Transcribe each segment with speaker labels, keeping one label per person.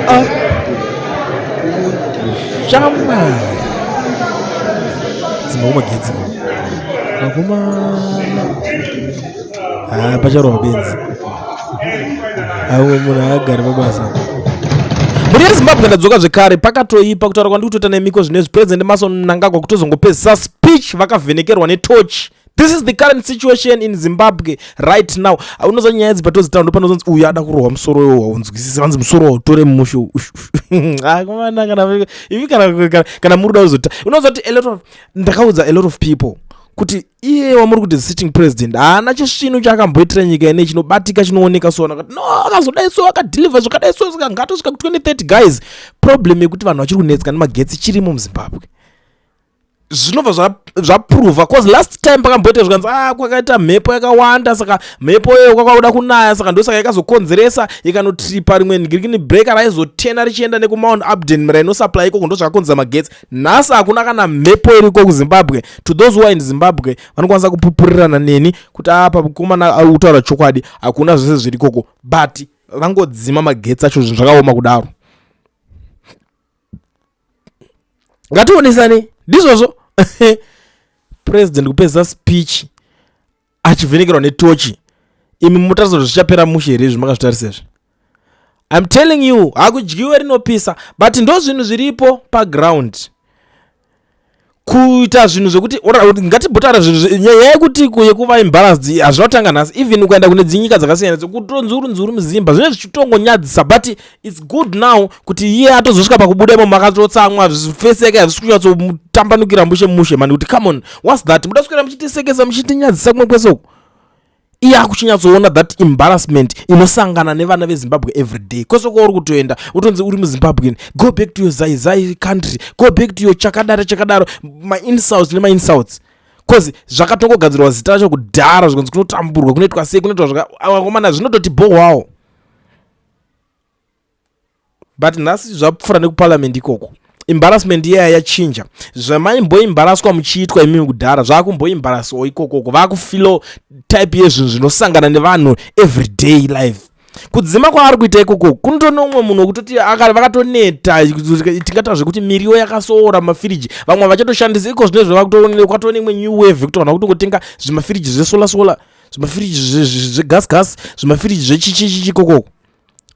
Speaker 1: Ah. Shamwari. Dzimba kumagetsi. Vakomana. Ah, pacharova benzi. Aumwe munhu haagari pabasa. Mhuri yeZimbabwe ndadzoka zvekare pakatoipa kutaura kwandiri kutoita nemiko zvinezvi President Emmerson Mnangagwa kutozongopedzisa speech vakavhenekerwa netochi. This is the current situation in Zimbabwe right now. Unoza nyaya idzi patodzitaura ndopanozonzi uyu ada kurohwa musoro uyo waunzwisisi vanzi musoro wautore mushe akomana kana ivi kana kana, kana muri kuda kuzota unoza kuti a lot of ndakaudza a lot of people kuti iye wamuri kuti sitting president haana chisvinu chaakamboitira nyika ine chinobatika chinooneka so akati no akazodai so akadeliver zvakadai so saka ngatosvika ku 2030 guys. Problem yekuti vanhu vachiri kunetseka nemagetsi chirimo muZimbabwe zvinobva zvaprova cause last time pakamboita zvikanzi ah kwakaita mhepo yakawanda saka mhepo iyoyo kwakauda kunaya saka ndosaka yakazokonzeresa ikanotripa rimwe ngirikini breaker raizotena richienda nekuMount Hampden rainosupply ikoko ndozvakakonzera magetsi. Nhasi hakuna kana mhepo iriko kuZimbabwe. To those who are in Zimbabwe vanokwanisa kupupurirana neni kuti apa mukomana ari kutaura chokwadi, hakuna zvese zviri ikoko, but vangodzima magetsi acho, zvinhu zvakaoma kudaro. Ngationesane ndizvozvo. President kupedzisa speech achivhenekerwa netochi, imi mutarisa kuti zvichapera mushe here izvi? Makazvitarisa izvi? I'm telling you, hakudyiwe rinopisa, but ndo zvinhu zviripo paground kuita zvinhu zvekuti ngatimbotaura zvinhu. Nyaya yekuti yekuva embarrassed hazvina kutanga nhasi. Even ukaenda kune dzinyika dzakasiyana, kutonzuru nzuru muzimba zvinenge zvichitongonyadzisa, but it's good now kuti iye atozosvika pakubuda imo makatotsamwa, face yake hazvisi kunyatsomutambanukira mushe mushe mani, kuti come on, what's that? Muda kuswera muchitisekesa, muchitinyadzisa kumwe kwese uku. Iye akuchinyatsoona that embarrassment inosangana nevana veZimbabwe everyday. Kwese kwauri kutoenda utonzi uri muZimbabwe, go back to your zaizai country, go back to your chakadaro chakadaro, mainsults nemainsults, cause zvakatongogadzirwa zita racho kudhara, zvikanzi kunotamburwa, kunoitwa sei, kunoitwa zvakakomana, zvinototi bhohwawo. But nhasi zvapfuura nekuparliament ikoko, embarrassment iyaya yachinja. Zvamaimboembaraswa muchiitwa imimi kudhara zvaakumboembaraswawo ikokoko, vaakufilo type yezvinhu zvinosangana nevanhu everyday life. Kudzima kwaari kuita ikoko kunotone umwe munhu wekutoti vakatoneta, tingataura zvekuti miriwo yakasoora mumafiriji, vamwe vachatoshandisa iko zvinezvi. Kwatone imwe new wave yekuti vanhu vakutongotenga zvimafiriji zvesolar solar, zvimafiriji zvegas gas, zvimafiriji zvechichichichi ikokoko.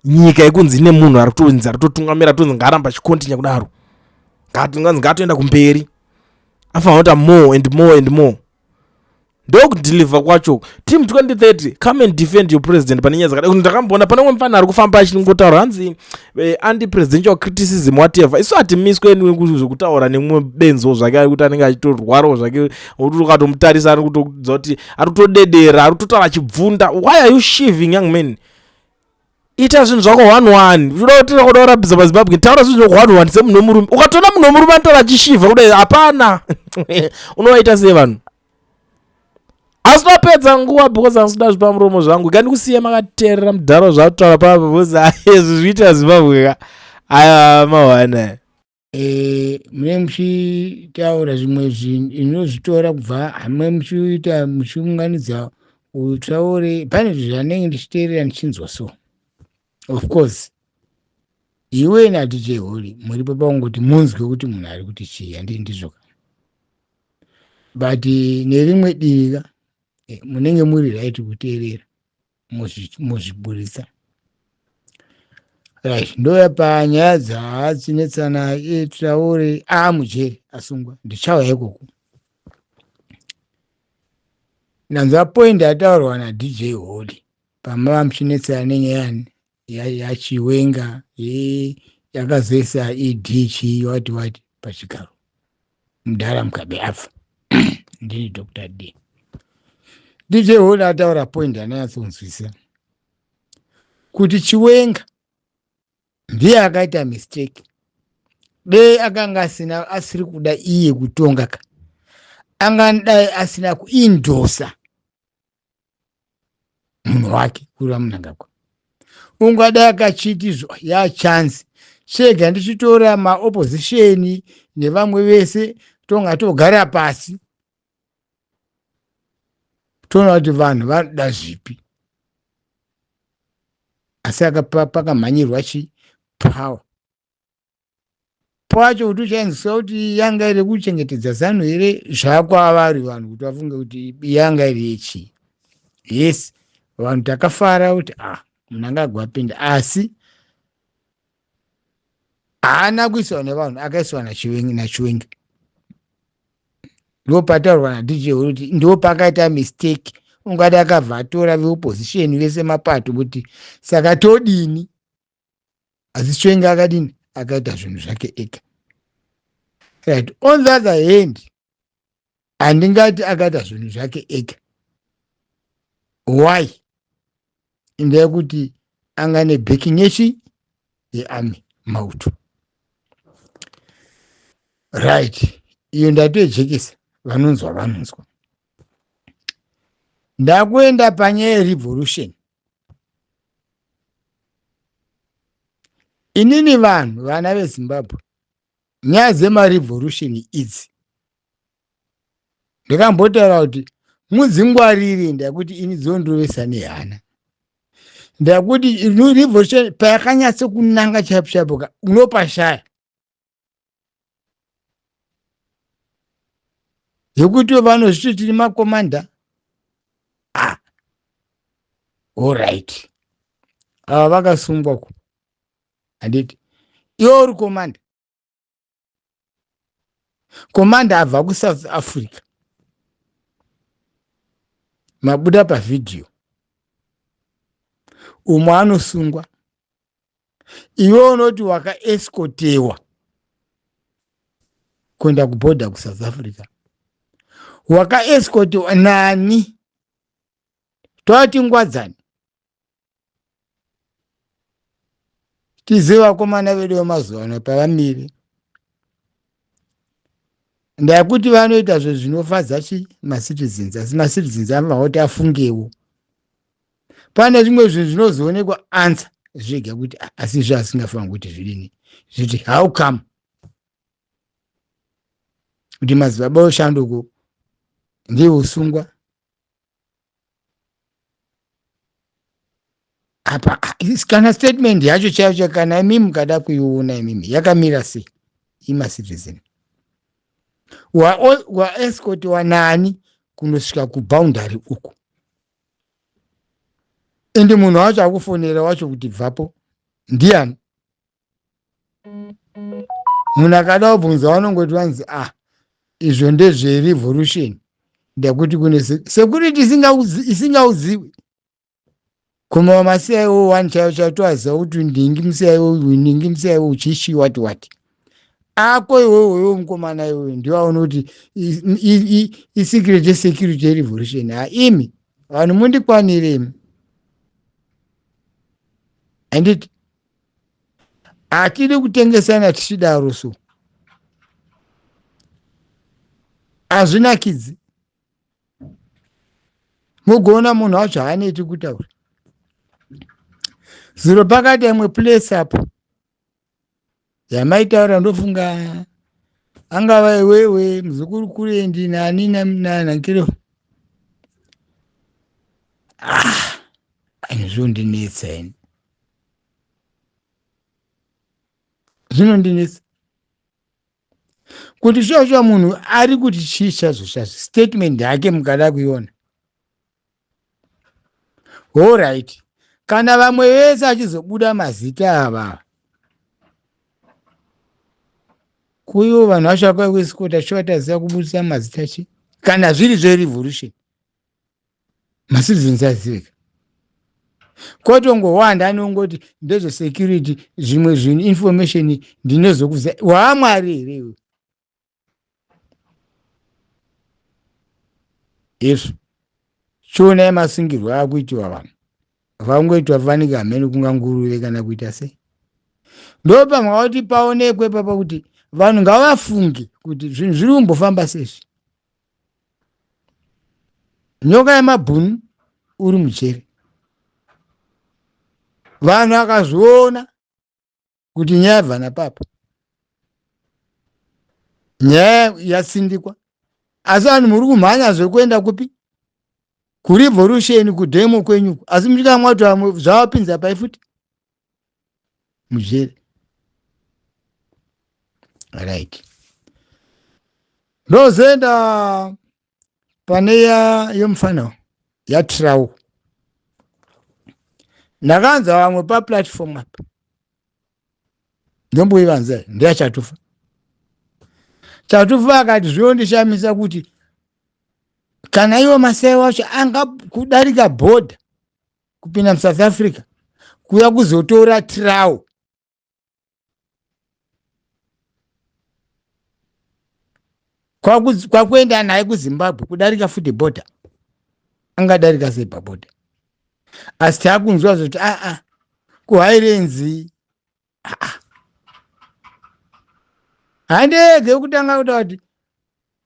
Speaker 1: Nyika yekunzi ine munhu ari kutonzi ari kutotungamira, tonzi ngaaramba achikontinya kudaro, ngatinganzi ngaatoenda kumberi, afanira kuita more and more and more. Ndokudeliver kwacho. Team 2030, come and defend your president pane nyaya dzakadai. Ndakamboona pane umwe mufana ari kufamba achingotaura hanzi anti presidential criticism, whatever. Isu hatimiswe zvekutaura nemumwe benzo zvake kuti anenge achitorwarawo zvake, ukatomutarisa ari kutoudza kuti ari kutodedera, ari kutotaura achibvunda. Why are you shiving, young man? Ita zvinhu zvako one one. Unoda kuti kuda kurapisa paZimbabwe, taura zvinhu zvako one one semunhu wemurume. Ukatoona munhu wemurume anotaura achishivha kudai, hapana unovaita sei vanhu. Asi topedza nguva because handisi kuda zvipamuromo zvangu. Kandikusiya makateerera mudharo zvataura papa because izvi zviita Zimbabwe ka aya mawana.
Speaker 2: Mune muchitaura zvimwe zvinhu inozvitora kubva hamwe muchiita muchiunganidza utaure pane zvinhu zvanenge ndichiteerera ndichinzwa. So of course iwe naDJ Holi muripo pakungoti munzwe kuti munhu ari kuti chii, handii ndizvo ka? But nerimwe divi ka munenge muri right kuteerera muzviburitsa right. Ndoya panyaya dzaatsinetsana Traore aamujeri asungwa, ndichauya ikoko. Ndanzwa point yataurwa naDJ Holy pamava muchinetsana nenyaya yaChiwenga yakazoisa ED chii wati wati pachigaro mudhara Mugabe afa. Ndini Dr D. DJ Holy ataura point anonyatsonzwisa kuti Chiwenga ndiye akaita mistake. Dei akanga asina asiri kuda iye kutonga ka, angadai asina kuindosa munhu wake kureva Mnangagwa. Ungadai akachiti yachansi chega ndichitora maopposition nevamwe vese, tonga togara pasi toona kuti vanhu vanoda zvipi. Asi pakamhanyirwa chi power pacho kuti uchainzwisa kuti yanga iri kuchengetedza zanu here zvakwavari vanhu kuti vafunge kuti yanga iri yechii. Yes, vanhu takafara kuti ah, Mnangagwa apinda, asi haana kuiswa nevanhu, akaiswa naChiwenga. Ndo pataurwa naDJ kuti ndo pakaita mistake, ungati akabva atora veopposition vese mapato kuti saka todini, asi Chiwenga akadini, akaita zvinhu zvake ega. Right, on the other hand, handingati akaita zvinhu zvake ega. Why? Ndeyekuti anga nebacking yechi yearmy, mauto. Right, iyo ndatoijekesa, vanonzwa vanonzwa. Ndakuenda panyaya yerevolution. Inini vanhu vana veZimbabwe, nyaya dzemarevolution idzi ndakambotaura kuti mudzingwarire, ndakuti ini dzondirovesa nehana. Ndakuti revolution payakanyatso kunanga chaipo chaipo ka, unopashaya yekuti vanozviti tiri makomanda. Ah, allright, ava vakasungwa ku, handiti iwe uri komanda? Komanda abva kuSouth Africa, mabuda pavhidhiyo umwe anosungwa, iwe unoti wakaescotewa kuenda kubhodha kuSouth Africa. Wakaescotewa nani? Toati ngwadzani tizive vakomana vedu vemazuva ano pavamire. Ndakuti vanoita zvo zvinofadza chi macitizens, asi macitizens anofanira kuti afungewo pane zvimwe zvinhu zvinozoonekwa answer zvega kuti asi izvo asingafanira kuti zvidini, zviti how come kuti madzibaba oshanduko ndiye usungwa apa. Kana statement yacho chaicho, kana imi mukada kuiona imimi, yakamira sei? Imacitizen waescotiwa nani kunosvika kuboundary uku? Ende munhu wacho akufonera wacho kuti bvapo ndiani? Munhu akada kubvunza vanongoti vanzi ah, izvo ndezverevolution. Ndakuti kune security isingauziwi kuma maCIO one chaivo chaivo, toaziva kuti ndingi muCIO, ndingi muCIO, uchichi wati wati ako iwewe, iwewe mukomana iwewe ndiwaona kuti isecret yesecurity yerevolution. Ha, imi vanhu mundikwanire imi, handiti hatidi kutengesana tichidaro, so hazvinakidzi. Mugoona munhu wacho haaneti kutaura. Zuro pakati imwe place apo yamaitaura, ndofunga angava iwewe muzukuru kurendi nani nankiro. Ah, zvondinetsa ini, zvinondinetsa kuti shuwa shuwa munhu ari kuti chii chazvo chazvo. Statement yake mukada kuiona, allright, kana vamwe vese achizobuda mazita ava kuivo vanhu vacho vakakuescota, shuwa taziva kubudisa mazita chi kana zviri zverevolution, macitizens aziveka kwatongowanda anongoti ndezvesecurity, zvimwe zvinhu information ndinozokuziva waamwari here iwe? Izvo chionai masungirwo akuitiwa vanhu, vangoitwa fanika hamene kunga nguruve kana kuita sei. Ndopamwa kuti paonekwe papa kuti vanhu ngavafunge kuti zvinhu zviri kumbofamba sezvi. Nyoka yemabhunu uri mujeri, vanhu akazviona kuti nyaya yabva napapa, nyaya yatsindikwa, asi vanhu muri kumhanya zvekuenda kupi? Kurevolution, kudemo kwenyuku, asi muchikamwa kuti vamwe zvavapinza pai futi. mujeri. Right, ndozoenda pane ya yomufana yatrau. Ndakanzwa vamwe paplatform apa, ndomboivanza ndeyachatufa. Chatufa akati zvinondishamisa kuti kana iwo Masai wacho anga kudarika bhodha kupinda muSouth Africa kuya kuzotora trau, kwakuenda naye kuZimbabwe kudarika futi bhodha, angadarika sei pabhodha? Asi takunzwa zvoti aa kuHighlands aa handege kutanga kuta kuti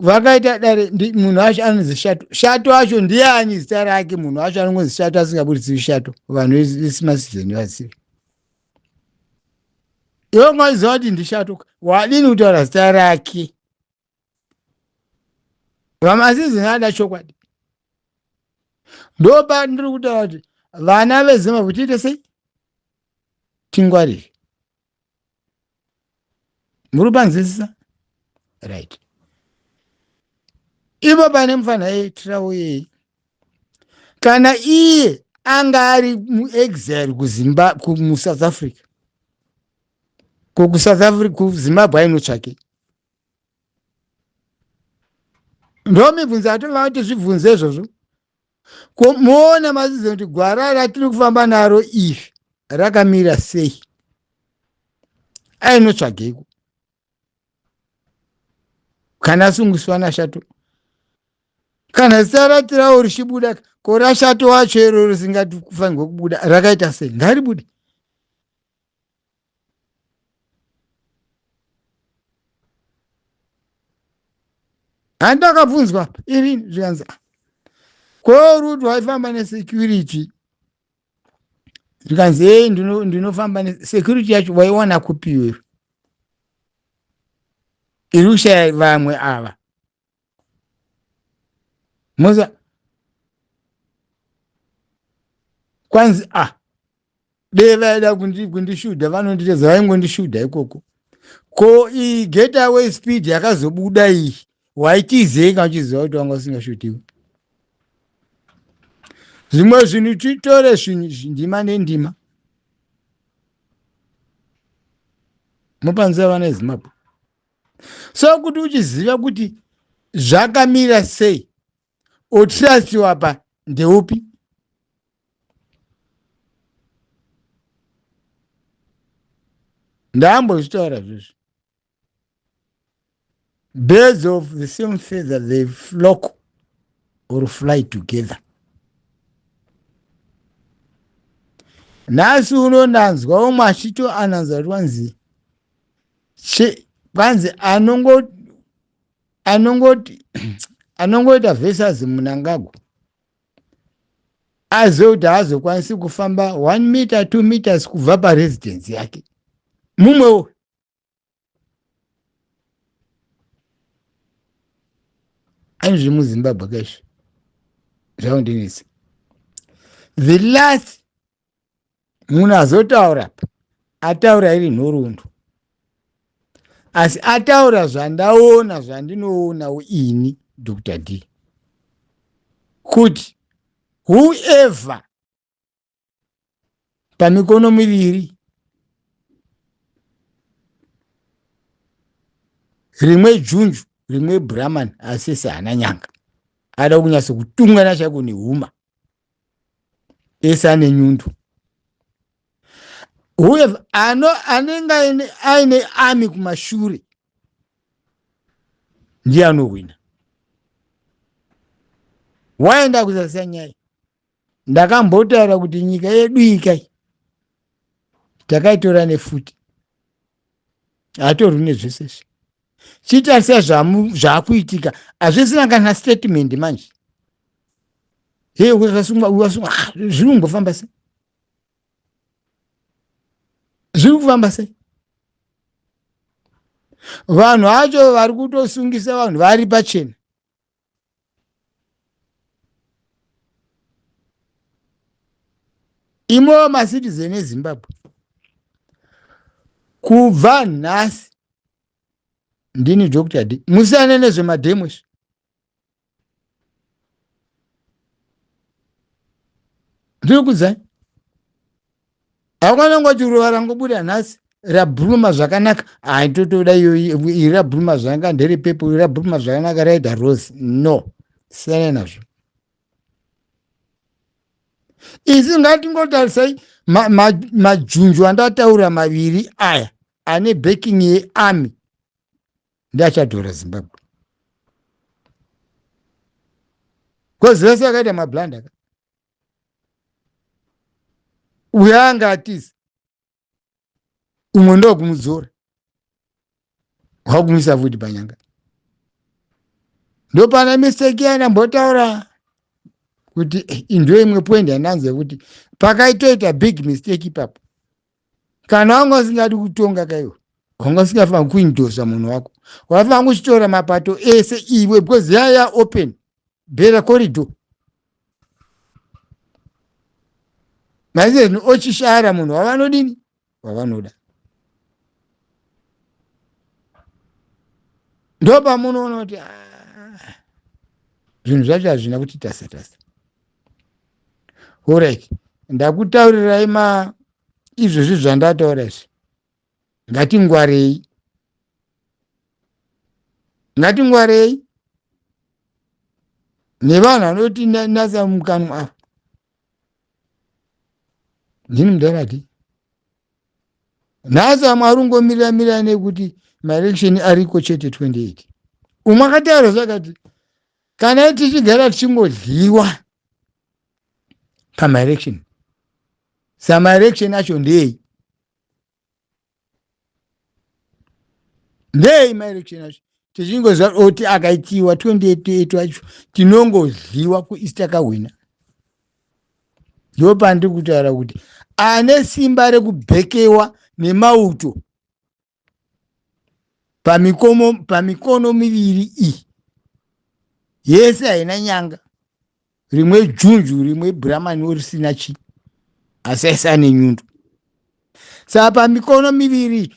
Speaker 2: vakaita dare. Munhu wacho anonzi Shato. Shato acho ndiani zita rake? Munhu wacho anongonzi Shato, asingabudisiwi Shato, vanhu vesimasizeni vazivi. Iwe ungaziva kuti ndiShato, wadini kutaura zita rake? Vamasizeni ada chokwadi. Ndopa ndiri kutaura kuti vana veZimbabwe tiite sei, tingwarire. Muri panzwisisa? Right, ipo pane mufana yetrau yei, kana iye anga ari muexile kuSouth Africa, ko kuSouth Africa, kuZimbabwe ainotsvake? Ndo mibvunzo yatinova kuti zvibvunze izvozvo. Ko muona mazizo kuti gwara ratiri kufamba naro iri rakamira sei? Ainotsvageiko kana asungiswa naShato? Kana zita ratirawo richibuda, ko raShato wacho iro risingatifanirwe kubuda rakaita sei? Ngaribude. Handakabvunzwa ini, zvikanzi ko ruti waifamba nesecurity? Zvikanzi ei, ndinofamba nesecurity yacho waiwana kupi iwewe iri kushaya vamwe ava? Musa kwanzi ah, dei vaida kundishudha vanonditedza, vaingondishudha ikoko. Ko iyi getaway speed yakazobuda iyi waitizei kana uchiziva kuti wanga usingashutiwi? Zvimwe zvinhu titore zvinhu ndima nendima mupanziva vana eZimbabwe. So kuti uchiziva kuti zvakamira sei, otrustiwa pa ndeupi? Ndambozvitaura zvezvi, birds of the same feather, they flock or fly together. Nhasi uno ndanzwa umwe achito ananzwa kuti kwanzi kwanzi anongoti anongoita versus Munangagwa, azive kuti haazokwanisi kufamba 1 meter, 2 meters kubva paresidence yake. Mumwewo ani zviri muZimbabwe kaizvi zvaundinetsa. The last munhu azotaura pa ataura iri nhoroondo, asi ataura zvandaona, zvandinoonawo ini Dr D, kuti whoever pamikono miviri, rimwe junju, rimwe brahman, asi haana nyanga, ada kunyatso kutungana chaiko nehuma, ese ane nyundo. Whoever ano anenge aine army kumashure ndiye anohwina. Waenda kuzasisa nyaya. Ndakambotaura kuti nyika yedu ikai takaitora nefuti, hatorwi nezvese izvi. Chitarisa zvaakuitika, hazvisina kana statement manje. Hey, wasungwa, wasungwa, ah, zviri kumbofamba sei? Zviri kufamba sei? Vanhu vacho vari kutosungisa vanhu vari pachena. Imowo macitizen eZimbabwe. Kubva nhasi ndini Dr. D. Musiyane nezvemadhemo izvi. Ndiri kudzai. Hakuna ngoti ruva rangobuda nhasi rabruma zvakanaka. Hai totoda iyo iri rabruma zvakanaka ndere pepo iri rabruma zvakanaka raita rose. No. Siyana nazvo. Isi ngatingotarisai majunju ma, ma andataura maviri aya ane backing yearmy ndiachadhora Zimbabwe. Kozi vese vakaita mablanda ka. Uyo anga atiza umwe ndokumudzora wakumisa futi panyanga ndopana mistake yana mbotaura kuti eh, ndo imwe point yandanzi yekuti pakaitoita big mistake ipapo kana wanga usingadi kutonga kaiwe wanga usingafanira kuindosa munhu wako wafanira kuchitora mapato ese iwe because yaya open bhera corridor maizeni ochishara munhu wavanodini wavanoda ndopamunoona kuti ah, zvinhu zvacho hazvina kuti tasa tasa orit ndakutaurirai ma izvozvi zvandataura izvi ngatingwarei ngatingwarei nevanhu vanoti nasa mukanwa ava ndini mudharati nhasi amwe ari kungomirira mirira nekuti maelection ariko chete 28 umwe akataura zvakati kana tichigara tichingodyiwa pamaelection samaelection acho ndei ndei maelection acho tichingoziva oti akaitiwa 28 acho tinongodyiwa kueast akahwina ndopandiri kutaura kuti ane simba rekubhekewa nemauto pamikomo pamikono miviri iyi yese haina nyanga rimwe junju rimwe bhuramaniwo risina chi asi aisi ane nyundo saka pamikono miviri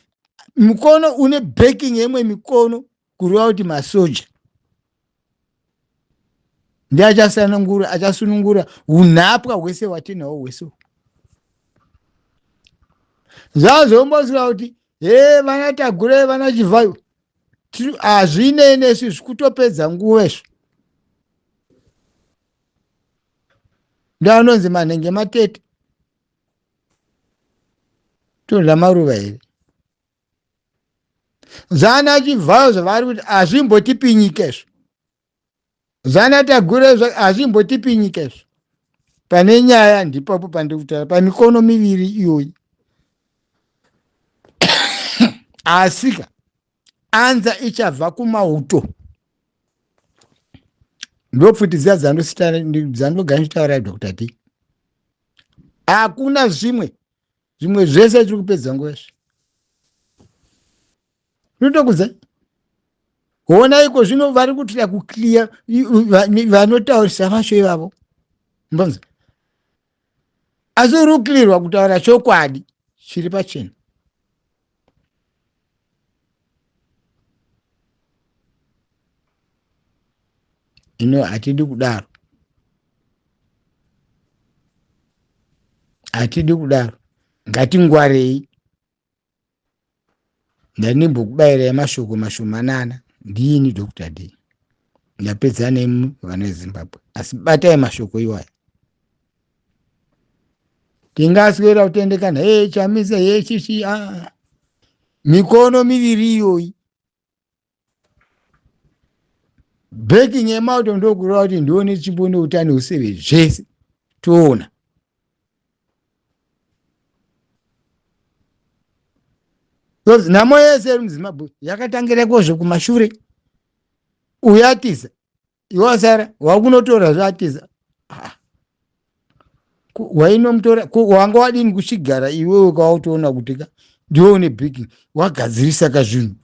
Speaker 2: mukono une backing yemwe mikono kureva kuti masoja ndiye achasanangura achasunungura unhapwa hwese hwatinahwo hwese zvazombosira kuti he vana tagure vana chivhayo hazvinei nesu izvi kutopedza nguva izvo ndoanonzi manhenge matete todya maruva here Zvana chivhayo zvavari kuti hazvimbotipi nyika izvo. Zvana tagure hazvimbotipi nyika izvo. Pane nyaya ndipapo pandiri kutaura pamikono miviri iyoyi. Asika anza ichabva kumauto ndopfuti dziya dzandogara ndichitaura Dr. T. Hakuna zvimwe zvimwe zvese tiri kupedza nguva izvi ndinotokudzai hona iko zvino vari kutira kuclear vanotaurisa vacho ivavo mbonza asi uri kuclearwa kutaura chokwadi chiri pachena ino hatidi kudaro hatidi kudaro ngatingwarei ndandimbokubayirai mashoko mashomanana ndini dr d ndapedza nemi vana vezimbabwe asi batai mashoko iwaya tingaswera kutendekana he chamisa he chichi ah. mikono miviri iyoyi backing yemauto ndokureva kuti ndione chimbo neutano useve zvese toona because nhamo yese iri muzimbabwe yakatangira kozve kumashure uyo atiza iwe wasara wakunotora zvaatiza ah. wainomutora wanga wadini kuchigara iwewe kwautoona kuti ka ndiwe une backing wagadzirisa ka zvinhu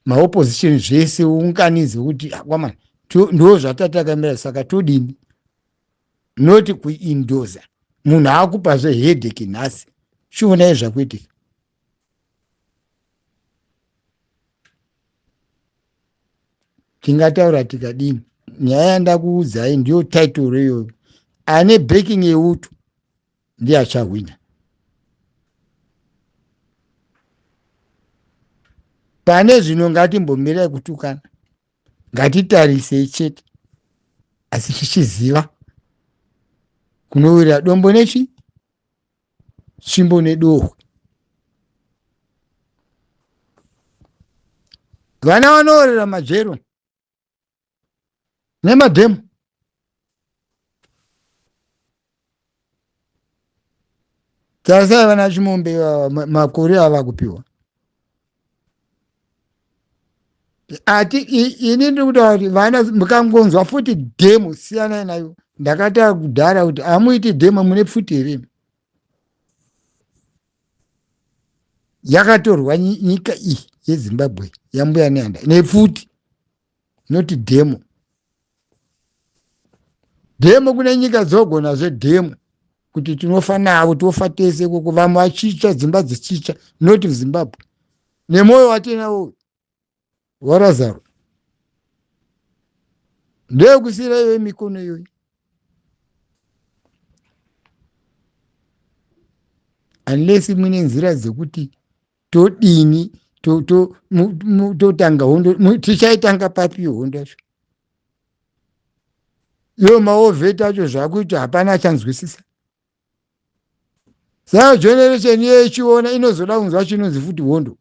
Speaker 2: maopposition zvese uunganidze kuti akwamana ah, ndo zvatatakamira saka todini not kuindoza munhu akupazve headache nhasi chionai zvakuitika. Tingataura tikadini? Nyaya yandakuudzai ndiyo title iyoyo. Ane backing yeuto ndiye achahwina. Pane zvino ngatimbomirai kutukana, ngatitarisei chete, asi tichiziva kunowira dombo nechi tsvimbo nedohwe. Vana vanoorera majero nemadhemu. Tarisai vana Chimombe makore ava kupiwa. Ati ini ndiri kutaura kuti vana mukangonzwa futi dhemu siyanai nayo. Ndakataura kudhara kuti hamuiti dhemu mune pfuti here? Yakatorwa nyika iyi yeZimbabwe yambuya nehanda nepfuti, not dhemo. Dhemo kune nyika dzogona zvedhemo kuti tinofa navo, tofa tese ikoko, vamwe vachitsva, dzimba dzichitsva, not Zimbabwe nemwoyo watinawo waRazaro ndeyekusiyira iyoyi mikono iyoyi. Unless mune nzira dzekuti todini, totanga hondo, tichaitanga papi hondo yacho? Iyo maovheti acho zvakuita hapana achanzwisisa. Saka generation iye ichiona inozoda kunzwa chinonzi futi hondo.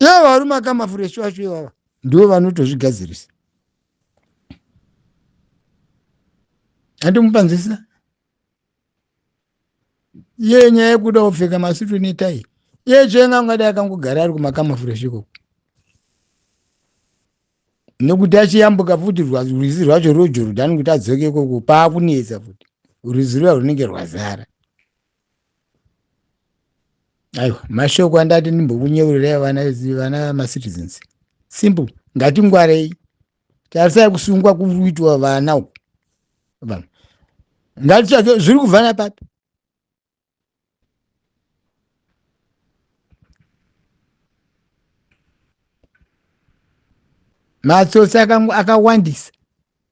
Speaker 2: Ivo varume akamafureshi vacho ivava ndivo vanotozvigadzirisa. Handimupanzwisisa iye nyaya yekuda kupfeka masutu netai, iye chenga ungadai akangogara ari kumakamafureshi ikoko, nekuti achiyambuka futi rwizi rwacho rweJorodhani kuti adzoke ikoko paakunetsa futi, rwizi ruya runenge rwazara. Aiwa, mashoko andati ndimbokunyeurirai vana vana macitizens, simple, ngatingwarei. Tarisai kusungwa kuitwa vana uku, vanhu ngatitsvake zviri kubva napapi. Matsotsi akawandisa,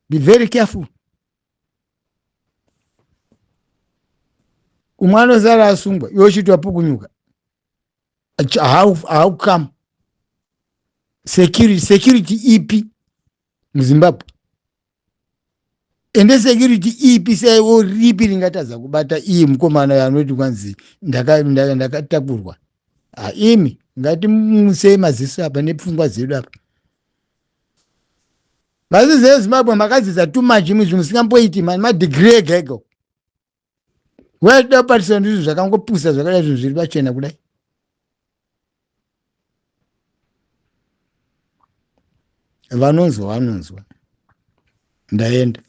Speaker 2: be very careful. Umwe anosara asungwa, iwe uchitwa pukunyuka. How come? Security ipi muZimbabwe? Ende security ipi saiwo ripi ringatadza kubata iye mukomana anoti kwanzi ndakatakurwa? Imi ngatimusei maziso apa nepfungwa dzedu apa. Maziso eZimbabwe makadzidza too much, imwe zvinhu musingamboiti mani, madegree ega ega. Waida kubatisa ndizvo zvakangopusa zvakadai, zvinhu zviri pachena kudai. Vanonzwa vanonzwa. Ndaenda.